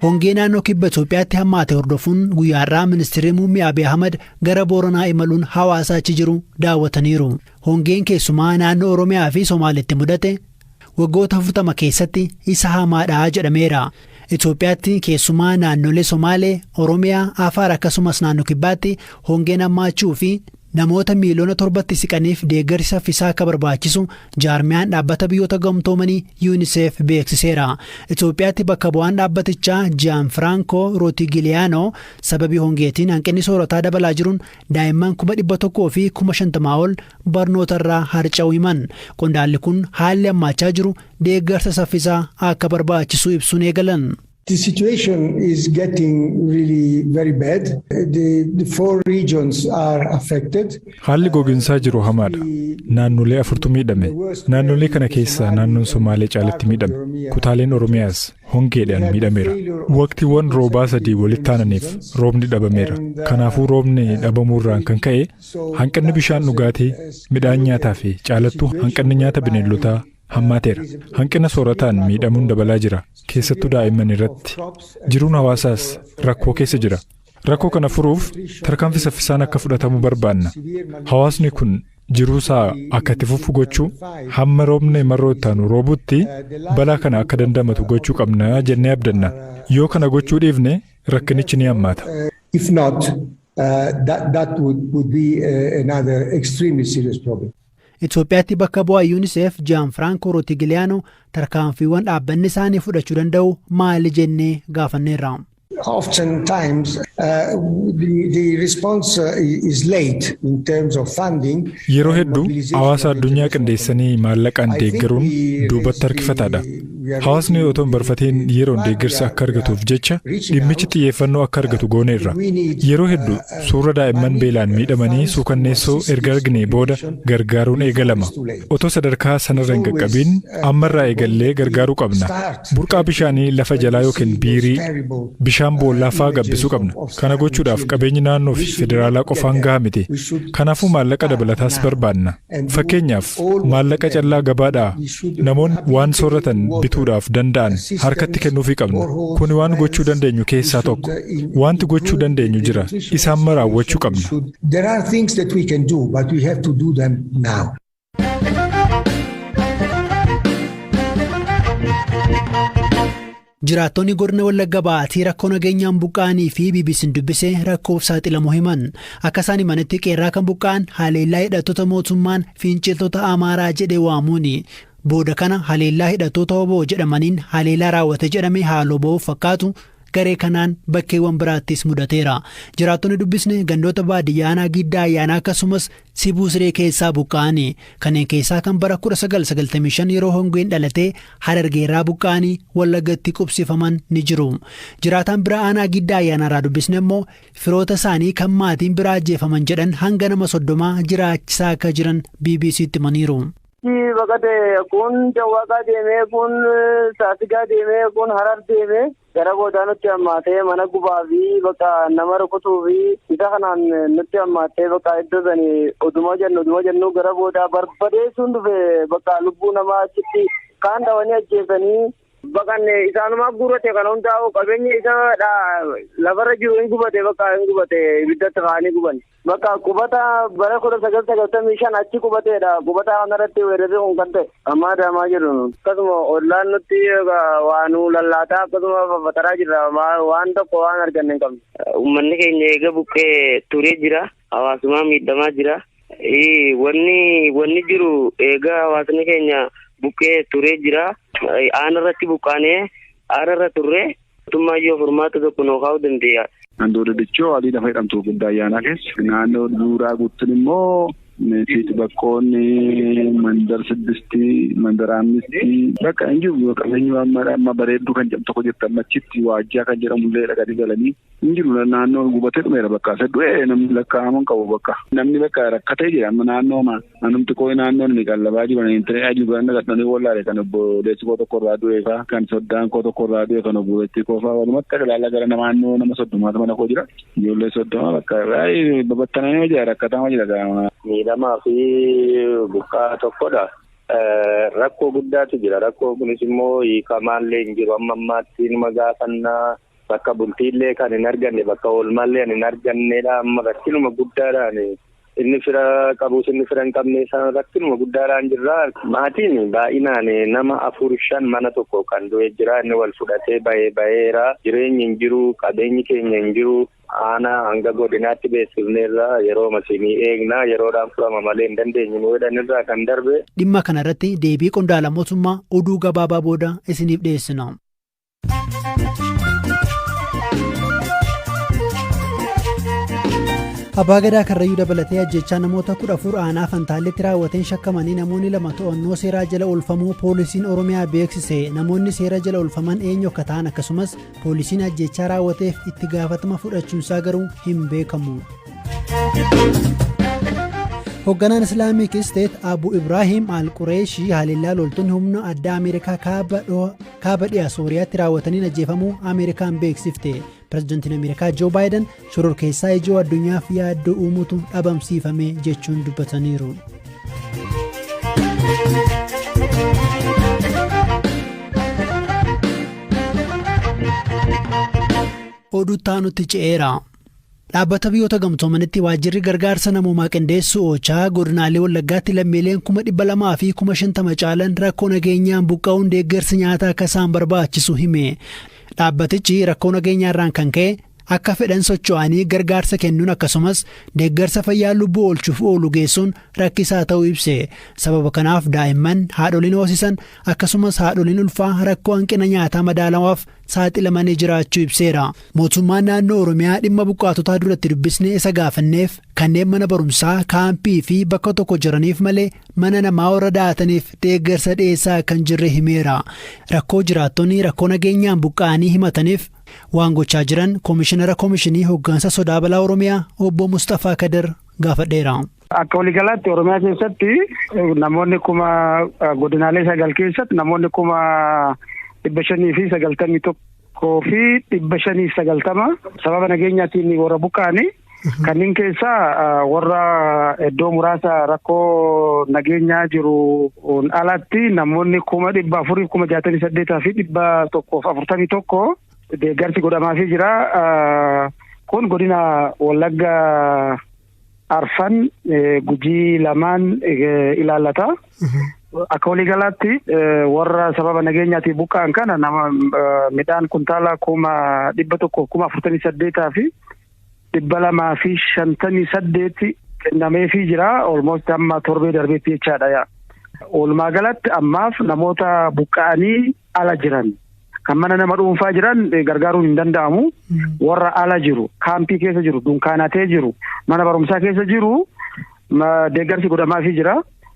Hongee naannoo kibba Itoophiyaatti hammaate hordofuun guyyaarraa ministeerri muummee Abiy Ahmad gara Booranaa imaluun hawaasa achi jiru daawwataniiru. Hongeen keessumaa naannoo Oromiyaa fi Somaalitti mudate waggoota 40 keessatti isa hamaadha jedhameera. Itoophiyaatti keessumaa naannolee Somaalee, Oromiyaa, Afaar akkasumas naannoo kibbaatti hongeen hammaachuu fi namoota miiliyoona 7tti siqaniif deeggarsi saffisaa akka barbaachisu jaarmiyaan dhaabbata biyyoota gamtoomanii UNICEF beeksiseera. Itoophiyaatti bakka bu'aan dhaabbatichaa Jaan Firankoo Rootigiliyaanoo sababii hongeetiin hanqinni soorataa dabalaa jiruun daa'imman 150,000 ol barnoota irraa harca'uu himan. Qondaalli kun haalli hammaachaa jiru deeggarsa saffisaa akka barbaachisu ibsuun eegalan. The situation is getting really very bad. The four regions are affected. Haalli gogiinsaa jiru hamaadha. Naannolee afurtu miidhame. Naannolee kana keessaa naannoon Somaalee caalatti miidhame. Kutaaleen Oromiyaas hongeedhaan miidhameera. Waqtiiwwan roobaa sadii walitti aananiif roobni dhabameera. Kanaafuu roobni dhabamuurraan kan ka'e hanqinni bishaan dhugaatii, midhaan nyaataa fi caalattuu hanqinni nyaata bineeldotaa hammaateera. Hanqina soorataan miidhamuun dabalaa jira. Keessattuu daa'imman irratti. Jiruun hawaasaas rakkoo keessa jira. Rakkoo kana furuuf tarkaanfii saffisaan akka fudhatamu barbaanna. Hawaasni kun jiruusaa akka itti fufu gochuu, hamma roobni marroo ittaanu roobutti balaa kana akka dandamatu gochuu qabna jennee abdanna. Yoo kana gochuu dhiifne rakkinichi ni hammaata. If not, that would be another extremely serious problem. Itoophiyaatti bakka bu'aa UNICEF Jaan Firankoo Rootigiliyaanoo tarkaanfiiwwan dhaabbanni isaanii fudhachuu danda'u maali jennee gaafanneerra. Oftentimes, the response is late in terms of funding. Yeroo hedduu hawaasa addunyaa qindeessanii maallaqaan deeggaruun duubatti harkifataadha. Hawaasni otoo hin barfatiin yeroon deeggarsa akka argatuuf jecha dhimmichi xiyyeeffannoo akka argatu gooneerra. Yeroo hedduu suura daa'imman beelaan miidhamanii suukanneessoo erga arginee booda gargaaruun eegalama. Otoo sadarkaa sanarra hin qaqqabiin ammarraa eegallee gargaaruu qabna. Burqaa bishaanii lafa jalaa yookiin biirii bishaan boollaa fa'aa gabbisuu qabna. Kana gochuudhaaf qabeenyi naannoo fi federaalaa qofaan gahaa miti. Kanaafuu maallaqa dabalataas barbaanna. Fakkeenyaaf, maallaqa callaa gabaadhaa namoonni waan sooratan bituudhaaf danda'an harkatti kennuufii qabna. Kuni waan gochuu dandeenyu keessaa tokko. Wanti gochuu dandeenyu jira. Isaan mara raawwachuu qabna. There are things that we can do, but we have to do them now. Jiraattonni godina Wallagga Ba'aatii rakkoo nageenyaan buqqa'anii fi BBC'n dubbisee rakkoof saaxilamuu himan. Akka isaan himanitti qeerraa kan buqqa'an haleellaa hidhattoota mootummaan finciltoota Amaaraa jedhee waamuuni. Booda kana haleellaa hidhattoota WBO jedhamaniin haleellaa raawwate jedhame haaloo ba'uuf fakkaatu garee kanaan bakkeewwan biraattis mudateera. Jiraattonni dubbisne gandoota baadiyyaa aanaa Giddaa Ayyaanaa akkasumas Sibuu Siree keessaa buqqa'ani. Kanneen keessaa kan bara 1995 yeroo hongeen dhalatee Harargeerraa buqqa'anii Wallaggatti qubsifaman ni jiru. Jiraataan biraa aanaa Giddaa Ayyaanaarraa dubbisne immoo firoota isaanii kan maatiin biraa ajjeefaman jedhan hanga nama 30 jiraachisaa akka jiran BBC'tti himaniiru. Baqate kun Jawwaaqaa deemee, kun Saasigaa deemee, kun Harar deemee, gara boodaa nutti hammaatee mana gubaa fi bakka nama rukutuu fi isa kanaan nutti hammaatee, bakka iddoo sanii oduma jennu gara boodaa barbadeessuun dhufe. Bakka lubbuu namaa achitti kaan dhawanii ajjeesanii baqanne. Isaanumaa guurate kana hundaa'u qabeenya isa lafarra jiru hin gubate, bakka hin gubate, ibiddatti kaa'anii guban. Bakka qubata bara 1995 achi qubateedha. Qubata kanarratti weerarri kun kan ta'e amma adaamaa jiru. Akkasuma ollaan nutti waa nu lallaataa, akkasuma faffataraa jirra, waan tokko waan arganne hin qabnu. Uummanni keenya eega buqqee turee jira. Hawaasummaa miidhamaa jira. Wanni jiru eega hawaasni keenya buqqee turee jira. Aana irratti buqqaanee aana irra turre, mootummaa yoo furmaata tokko nuu kaa'uu dandeenya. Naannoo Dadichoo adii lafa jedhamtu Giddaa Ayyaanaa keessa. Naannoo Duuraa Guutuun immoo Fiixi Bakkoonni, Mandar Siddistii, Mandar Ammistii, bakka hin jiru. Qabeenyi amma bareedduu kan jedhamu tokko jirti, amma achitti waajjaa kan jedhamu illee dhaqanii galanii hin jiru. Naannoo gubatee dhumeera, bakka asa du'ee namni lakkaa'amu hin qabu, bakka namni bakka rakkatee jira. Amma naannoo manumti koo naannoon ni qallabaa jiru, hin ta'ee jiru kan dhaqanii wallaale, kan obboleessi koo tokko irraa du'ee faa, kan soddaan koo tokko irraa du'e, kan obboleettii koo faa, walumatti ilaalla gara naannoo nama 30tu mana koo jira, ijoollee 30 bakka babattananii jira, rakkatamaa jira. Miidhamaa fi buqqaa tokkodha. Rakkoo guddaatu jira. Rakkoo kunis immoo hiikamaallee hin jiru. Amma ammaatti numa gaafannaa. Bakka bultiillee kan hin arganne, bakka oolmaallee kan hin argannedha. Amma rakkinuma guddaadhaan inni fira qabus inni fira hin qabne isaan rakkinuma guddaadhaan jirra. Maatiin baay'inaan nama 4, 5 mana tokko kan du'e jira. Inni wal fudhatee bahee baheera. Jireenyi hin jiru, qabeenyi keenya hin jiru. Aanaa hanga godinaatti beeksifneerra, yeroo masinii eegnaa, yeroodhaan furama malee hin dandeenye nu jedhanirraa kan darbe. Dhimma kanarratti deebii qondaala mootummaa oduu gabaabaa booda isiniif dhiyeessina. Abbaa Gadaa Karrayyuu dabalatee ajjechaa namoota 14 aanaa Fantaalletti raawwateen shakkamanii namoonni 2 to'annoo seeraa jala oolfamuu poolisiin Oromiyaa beeksise. Namoonni seera jala oolfaman eenyu akka ta'an akkasumas poolisiin ajjechaa raawwateef itti gaafatama fudhachuunsaa garuu hin beekamu. Hoogganaan Islaamic State Abu Ibrahim Al-Qureeshii haleellaa loltoonni humna addaa Ameerikaa kaaba dhiha Sooriyaatti raawwataniin ajjeefamuu Ameerikaan beeksifte. Pireezidantiin Ameerikaa Joo Baayiden shororkeessaa ijoo addunyaaf yaaddoo uumutu dhabamsiifame jechuun dubbataniiru. Oduu taanutti ce'eera. Dhaabbata Biyyoota Gamtoomanitti waajjirri gargaarsa namoomaa qindeessu OCHA godinaalee Wallaggaatti lammiileen 250,000 caalan rakkoo nageenyaan buqqa'uun deeggarsi nyaataa akka isaan barbaachisu hime. Dhaabbatichi rakkoo nageenyaarraan kan ka'e akka fedhan socho'anii gargaarsa kennuun akkasumas deeggarsa fayyaa lubbuu oolchuuf oolu geessuun rakkisaa ta'uu ibse. Sababa kanaaf daa'imman, haadholiin hoosisan akkasumas haadholiin ulfaa rakkoo hanqina nyaataa madaalawaaf saaxilamanii jiraachuu ibseera. Mootummaan naannoo Oromiyaa dhimma buqqaatotaa duratti dubbisnee isa gaafanneef kanneen mana barumsaa, kaampii fi bakka tokko jiraniif malee mana namaa warra da'ataniif deeggarsa dhiyeessaa kan jirre himeera. Rakkoo jiraattonni rakkoo nageenyaan buqqa'anii himataniif waan gochaa jiran Koomishinara Koomishinii Hooggansa Sodaa Balaa Oromiyaa Obbo Mustafaa Kadir gaafadheera. Akka waliigalaatti Oromiyaa keessatti namoonni godinaalee 9 keessatti namoonni 591,590 sababa nageenyaatiin warra buqqa'anii kanneen keessaa warra iddoo muraasa rakkoo nageenyaa jiru alatti namoonni 468,141 deeggarsi godhamaafii jira. Kun godina Wallagga Arfan, Gujii 2 ilaallata. Akka waliigalaatti warra sababa nageenyaatiin buqqa'an kana nama midhaan kuntaala 148,258 kennameefii jira. Almost amma torbee darbeetti jechaadha. Walumaa galatti ammaaf namoota buqqa'anii ala jiran kan mana nama dhuunfaa jiran gargaaruun hin danda'amu. Warra ala jiru, kaampii keessa jiru, dunkaanatee jiru, mana barumsaa keessa jiru deeggarsi godhamaafii jira.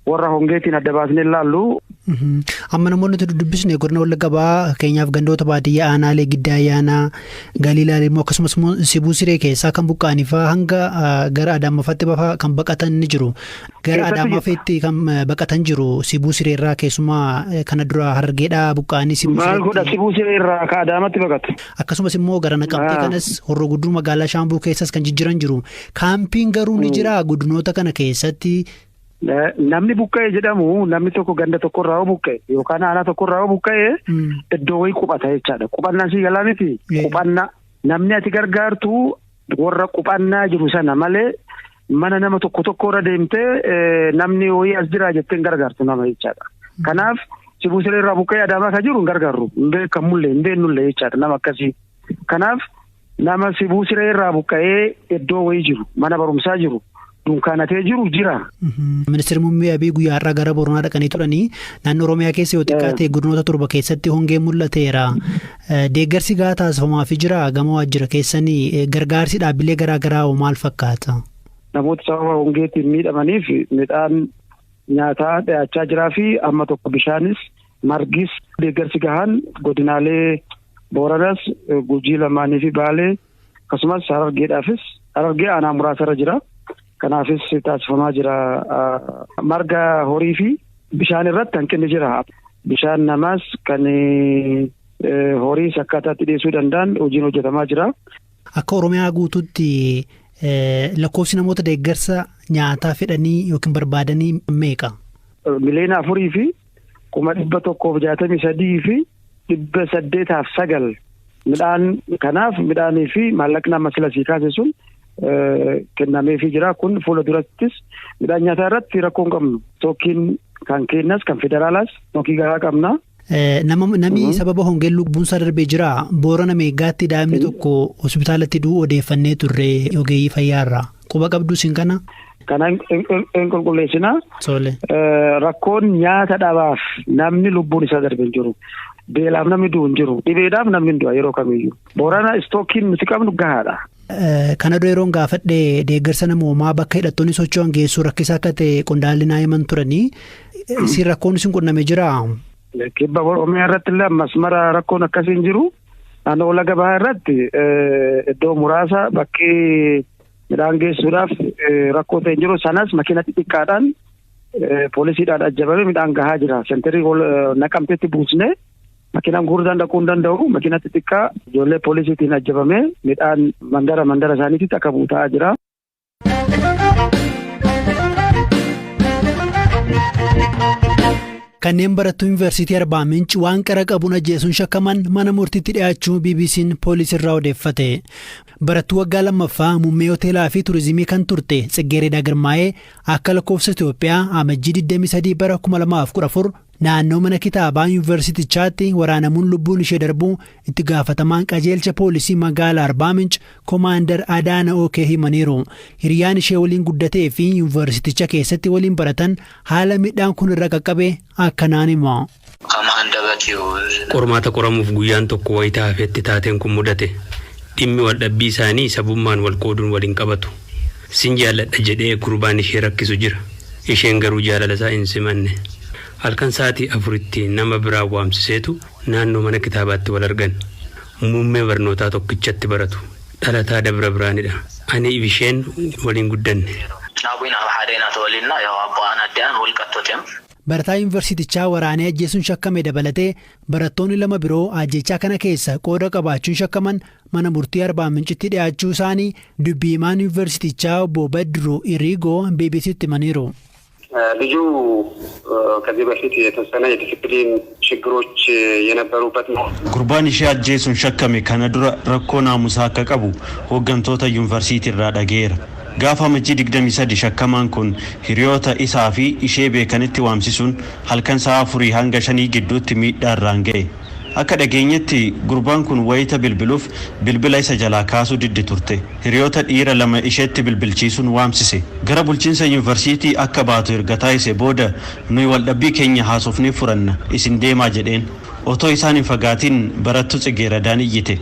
Warra hongeetiin adda baasnee ilaallu. Amma namoonni nuti dubbisne godina Wallagga Bahaa fakkeenyaaf gandoota baadiyyaa aanaalee Giddaa Ayyaanaa, Galiilaa immoo akkasumas immoo Sibuu Siree keessaa kan buqqa'anii fa'aa hanga gara Adaamafaatti fa'aa kan baqatan ni jiru. Gara Adaamafaatti kan baqatan jiru Sibuu Siree irraa keessumaa kana dura Harargeedhaa buqqa'anii Sibuu Maal godha Sibuu Siree irraa ka Adaamatti baqatu? Akkasumas immoo gara Naqamtee kanas Horroo Gudduu magaalaa Shaambuu keessas kan jijjiran jiru. Kaampiin garuu ni jira godinoota kana keessatti. Namni buqqa'e jedhamu namni tokko ganda tokkorraa yoo buqqa'e yookaan aanaa tokkorraa yoo buqqa'e iddoo wayii qubata jechaadha. Qubannaa sii galaa miti. Qubannaa namni ati gargaartu warra qubannaa jiru sana malee mana nama tokko tokkorra deemtee namni wayii as jira jettee hin gargaartu nama jechaadha. Kanaaf Sibuu Siree irraa buqqa'ee Adaamaa kan jiru hin gargaarru. Hin beekamullee hin beennullee jechaadha nama akkasii. Kanaaf nama Sibuu Siree irraa buqqa'ee iddoo wayii jiru mana barumsaa jiru dunkaanatee jiru jira. Ministeerri Muummee Abiy guyyaa har'aa gara Booranaa dhaqanii turanii naannoo Oromiyaa keessa yoo xiqqaate godinoota 7 keessatti hongeen mul'ateera. Deeggarsi gahaa taasifamaafii jira gama waajjira keessanii gargaarsi dhaabbilee garaa garaa hoo maal fakkaata? Namoota sababa hongeetiin miidhamaniif midhaan nyaataa dhiyaachaa jiraa fi amma tokko bishaanis margis deeggarsi gahaan godinaalee Booranas, Gujii lamaanii fi Baalee akkasumas Harargeedhaafis Harargee aanaa muraasarra jira. Kanaafis taasifamaa jira. Marga horii fi bishaan irratti hanqinni jira. Bishaan namaas kan horiis akkaataatti dhiyeessuu danda'an hojiin hojjetamaa jira. Akka Oromiyaa guutuutti lakkoofsi namoota deeggarsa nyaataa fedhanii yookiin barbaadanii meeqa? 4,163,809 Midhaan kanaaf midhaanii fi maallaqni amma sila sii kaase sun kennameefii jira. Kun fuula durattis midhaan nyaataa irratti rakkoo hin qabnu. Tokkiin kan keenyas kan federaalaas tokkii gahaa qabna. Namni sababa hongeen lubbuunsaa darbee jira. Boorana Meeggaatti daa'imni tokko hospitaalatti du'uu odeeffannee turre ogeeyyii fayyaarraa. Quba qabdu isin kana? Kana hin qulqulleessina. Rakkoon nyaata dhabaaf namni lubbuun isaa darbee hin jiru. Beelaaf namni du'u hin jiru. Dhibeedhaaf namni hin du'a yeroo kamiyyuu. Boorana istookiin nuti qabnu gahaadha. Kana dura yeroon gaafadhe deeggarsa namoomaa bakka hidhattoonni socho'an geessuu rakkisaa akka ta'e qondaalli naa himan turanii. Isin rakkoon isin qunname jiraa? Kibba Oromiyaa irratti illee ammas mara rakkoon akkasii hin jiru. Naannoo Wallagga Bahaa irratti iddoo muraasa bakki midhaan geessuudhaaf rakkoo ta'e hin jiru. Sanas makiina xixiqqaadhaan poolisiidhaan ajjabame midhaan gahaa jira. Senterii Naqamteetti buusnee makiinaan gurguddaan dhaquu hin danda'u. Makiina xixiqqaa ijoollee poolisiitiin ajjabame midhaan mandara mandara isaaniitti akka buutaa jira. Kanneen barattuu Yuunivarsiitii Arbaa Minci waan qara qabuun ajjeesuun shakkaman mana murtiitti dhiyaachuu BBC'n poolisiirraa odeeffate. Barattuu waggaa lammaffaa muummee hoteelaa fi turizimii kan turte Tsiggeereedaa Girmaa'ee akka lakkoofsa Itoophiyaa Amajjii 23 bara 2014 naannoo mana kitaabaa yuunivarsiitichaatti waraanamuun lubbuun ishee darbuu itti gaafatamaan qajeelcha poolisii magaalaa Arbaa Minc Komaandar Adaana Ookee himaniiru. Hiriyaan ishee waliin guddatee fi yuunivarsiiticha keessatti waliin baratan haala miidhaan kun irra qaqqabe akkanaan hima. Qormaata qoramuuf guyyaan tokko wayita hafetti taateen kun mudate. Dhimmi waldhabbii isaanii sabummaan wal qooduun wal hin qabatu. Sin jaalladha jedhee gurbaan ishee rakkisu jira. Isheen garuu jaalala isaa hin simanne. Halkan sa'aatii afuritti nama biraa waamsiseetu naannoo mana kitaabaatti wal argan. Muummee barnootaa tokkichatti baratu. Dhalataa Dabra Biraanidha. Ani isheen waliin guddanne. Barataa yuunivarsiitichaa waraanee ajjeesuun shakkame dabalatee barattoonni lama biroo ajjeechaa kana keessa qooda qabaachuun shakkaman mana murtii Arbaa Mincitti dhiyaachuu isaanii dubbii himaan yuunivarsiitichaa obbo Badiruu Iriigoo BBCtti himaniiru. ልጁ ከዚህ በፊት የተወሰነ የዲሲፕሊን ችግሮች የነበሩበት ነው። Gurbaan ishee ajjeesuun shakkame kana dura rakkoo naamusaa akka qabu hooggantoota yuunivarsiitii irraa dhaga'eera. Gaafa Amajjii 23 shakkamaan kun hiriyoota isaa fi ishee beekanitti waamsisuun halkan sa'a 4 hanga 5 gidduutti miidhaa irraan ga'e. Akka dhageenyetti gurbaan kun wayita bilbiluuf bilbila isa jalaa kaasuu didde turte. Hiriyoota dhiira lama isheetti bilbilchiisuun waamsise. Gara bulchiinsa yuunivarsiitii akka baatu erga taasise booda nuyi waldhabbii keenya haasofnee furanna isin deemaa jedheen. Otoo isaan hin fagaatiin barattuu Tsigeeradaan iyyite.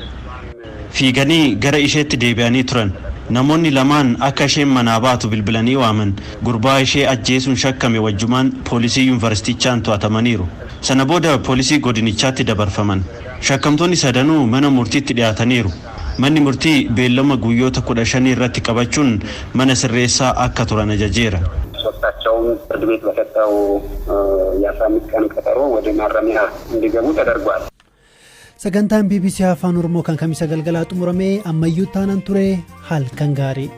Fiiganii gara isheetti deebi'anii turan. Namoonni lamaan akka isheen manaa baatu bilbilanii waaman. Gurbaa ishee ajjeesuun shakkame wajjumaan poolisii yuunivarsiitichaan to'atamaniiru. Sana booda poolisii godinichaatti dabarfaman. Shakkamtoonni sadanuu mana murtiitti dhiyaataniiru. Manni murtii beellama guyyoota 15 irratti qabachuun mana sirreessaa akka turan ajajeera. ሶስታቸውም ፍርድ ቤት በሰጠው የ15 ቀን ቀጠሮ ወደ ማረሚያ እንዲገቡ ተደርጓል። Sagantaan BBC Afaan Oromoo kan Kamisa galgalaa xumuramee ammayyuu taanaan ture halkan gaarii.